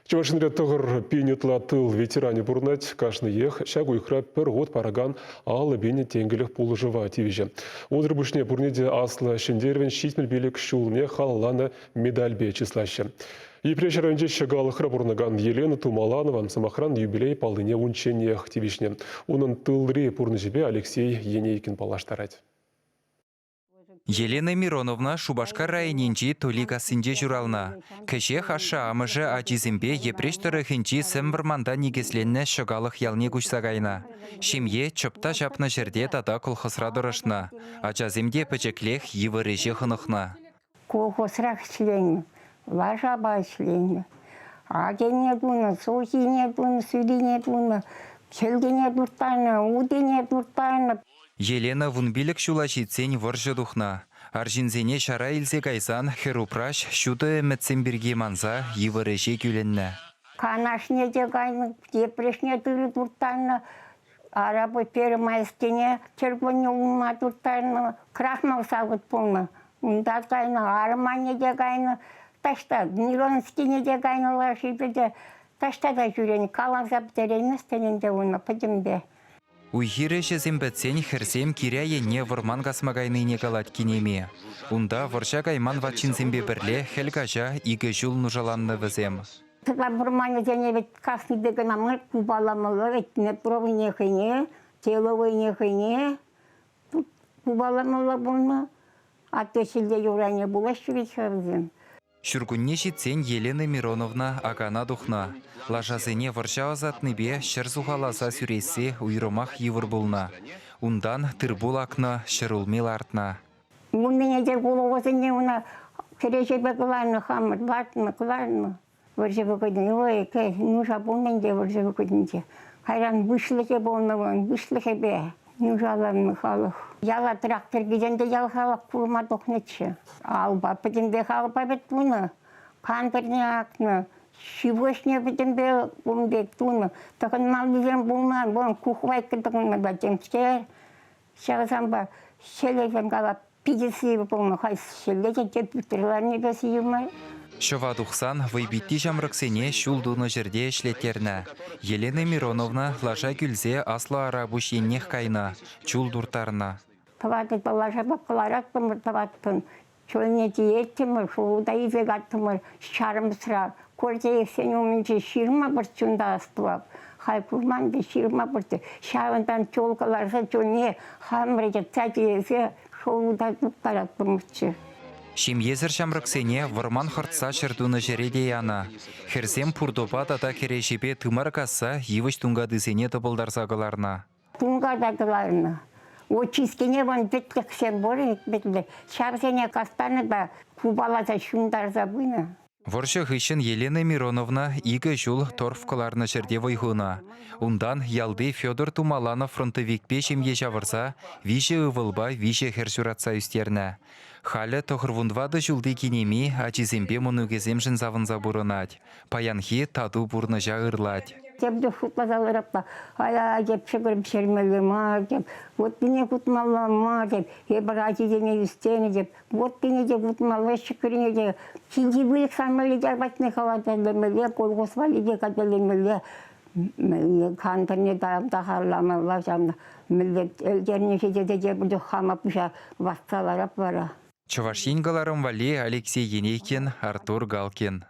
Чӑваш Енре 9000 ытла тыл ветеранӗ пурӑнать. Кашниех ҫак уйӑхра пӗр хут паракан 50 000 тенкӗлӗх пулӑшӑва тивӗҫӗ. Унсӑр пуҫне пурне те Аслӑ Ҫӗнтерӗвӗн 75 ҫулне халалланӑ медальпе чыслаҫҫӗ. Йӗпреҫ районӗнчи Ҫӑкалӑхра пурӑнакан Елена Тумаланова, сӑмахран, юбилей паллине унчченех тивӗҫнӗ. Унӑн тылри пурнӑҫӗпе Алексей Енейкин паллаштарать. Елена Мироновна Шупашкар районӗнчи Толикассинче ҫуралнӑ. Кӗҫех ашшӗ-амӑшӗ ачисемпе Йӗпреҫ тӑрӑхӗнчи сӗм вӑрманта никӗсленнӗ Ҫӑкалӑх ялне куҫса кайнӑ. Ҫемье чӑпта ҫапнӑ ҫӗрте тата колхозра тӑрӑшнӑ. Ачасем те пӗчӗклех йывӑр ӗҫе хӑнӑхнӑ. Колхозрах ӗҫленӗ, лашапа ӗҫленӗ. Акине тунӑ, сухине тунӑ, сӳрине тунӑ, кӗлтине турттарнӑ, утине турттарнӑ. Елена 15 ҫула ҫитсен вӑрҫӑ тухнӑ. Арҫынсене ҫара илсе кайсан хӗр-упраҫ ҫутӑ ӗмӗтсем пирки манса йывӑр ӗҫе кӳлӗннӗ. Канашне те кайнӑ, теприсне тырӑ турттарнӑ, Арапуй Первомайскине кӗркунне улма турттарнӑ, крахмал савӑт пулнӑ. Унта кайнӑ, арманне те кайнӑ, таҫта Миронскине те кайнӑ лашипе те, таҫта та ҫӳренӗ, каласа пӗтерейместӗн ӗнтӗ унӑ пӗтӗмпе. Уй-хир ӗҫӗсем пӗтсен хӗрсем Киря енне вӑрман касма кайнине калать кинеми. Унта вӑрҫа кайман ват ҫынсемпе пӗрле хӗл каҫа икӗ ҫул нушаланнӑ вӗсем. Тӑка вӑрманӗсене вӗт каснипе кӑна мар купаламалла вӗт метровыйне хӑйне, теловыйне хӑйне купаламалла пулнӑ. Атте ҫилте юрайне пулаҫҫӗ вӗт-ха вӗсем. Ҫуркунне ҫитсен Елена Мироновна акана тухнӑ. Лашасене вӑрҫа ӑсатнипе ҫӗр сухаласа сӳресси уйрӑмах йывӑр пулнӑ. Унтан тыр-пул акнӑ, ҫӗрулми лартнӑ. Вуннине те кулӑвӑсене уна кӗреҫепе кӑларнӑ хамӑр, лартнӑ, кӑларнӑ. Вӑрҫӑ вӑхӑтӗнче, ой, нуша пулнӑ ӗнтӗ вӑрҫӑ вӑхӑтӗнче. Кайран выҫлӑхӗ пулнӑ вӑл, выҫлӑхӗпе нушаланнӑ халӑх. Яла трактор килсен те ял халӑх курма тухнӑччӗ. Алпа пӗтӗмпех алпа вӗт тунӑ. Кантӑрне акнӑ, ҫывӑхне пӗтӗмпе ун пек тунӑ. Тӑхӑнмаллисем пулман, вон кухвайка тӑхӑннӑ та темскер. Ҫавсампа хӗлӗхӗм калап, питӗ сивӗ пулнӑ, халь хӗлле те тӗп сивӗ мар. Ҫӑва тухсан вӑйпитти ҫамрӑксене ҫул тунӑ ҫӗрте ӗҫлеттернӗ. Елена Мироновна лаша кӳлсе Аслӑ Арапуҫ еннех кайнӑ, чул турттарнӑ. Тӑватӑпа лашапа кӑлараттӑмӑр тӑваттӑн. Чунне тиеттӗмӗр, шулта илсе каттӑмӑр ҫармӑсра. Корчеевсен умӗнче ҫырма пӗр чунта астӑвап. Халь курман те ҫырма пӗрчӗ. Ҫавӑнтан чул кӑларса чунне хамӑр йӑтса тиесе шулта турттараттӑмӑрччӗ. Ҫемьесӗр ҫамрӑксене вӑрман хӑртса ҫӗр тунӑ ҫӗре те янӑ. Хӗрсем пуртӑпа тата кӗреҫепе тымар касса йывӑҫ тункатисене тӑпӑлтарса кӑларнӑ. Тунката кӑларнӑ. Очисткине вон пӗтлӗхсем пур, пӗтлӗх. Ҫавсене кастарнӑ та купаласа ҫунтарса пынӑ. Вӑрҫӑ хыҫҫӑн Елена Мироновна икӗ ҫул торф кӑларнӑ ҫӗрте вӑй хунӑ. Унтан ялти Федор Тумаланов фронтовикпе ҫемье ҫавӑрса виҫӗ ывӑлпа виҫӗ хӗр ҫуратса ӳстернӗ. Халӗ 94 ҫулти кинеми ачисемпе мӑнукӗсемшӗн савӑнса пурӑнать, паянхи тату пурнӑҫа ырлать. Тем те шутласа ларап-та, ая, теп, ҫӑкӑр пӗҫермелле мар, теп, вуттине хутмалла мар, теп, эпир ачисене ӳстернӗ, теп, вуттине те хутмалла, ҫӑкӑрне те килти выльӑх саммалли те патне хавасланмалла, колхоз валли те хатӗрлемелле, кантӑрне тахарламалла ҫавна. Мӗнле ӗлкӗрнӗ ҫитет те пуль хама пуҫа ватса ларап вара. Чӑваш Ен кӑларӑм валли Алексей Енейкин, Артур Галкин.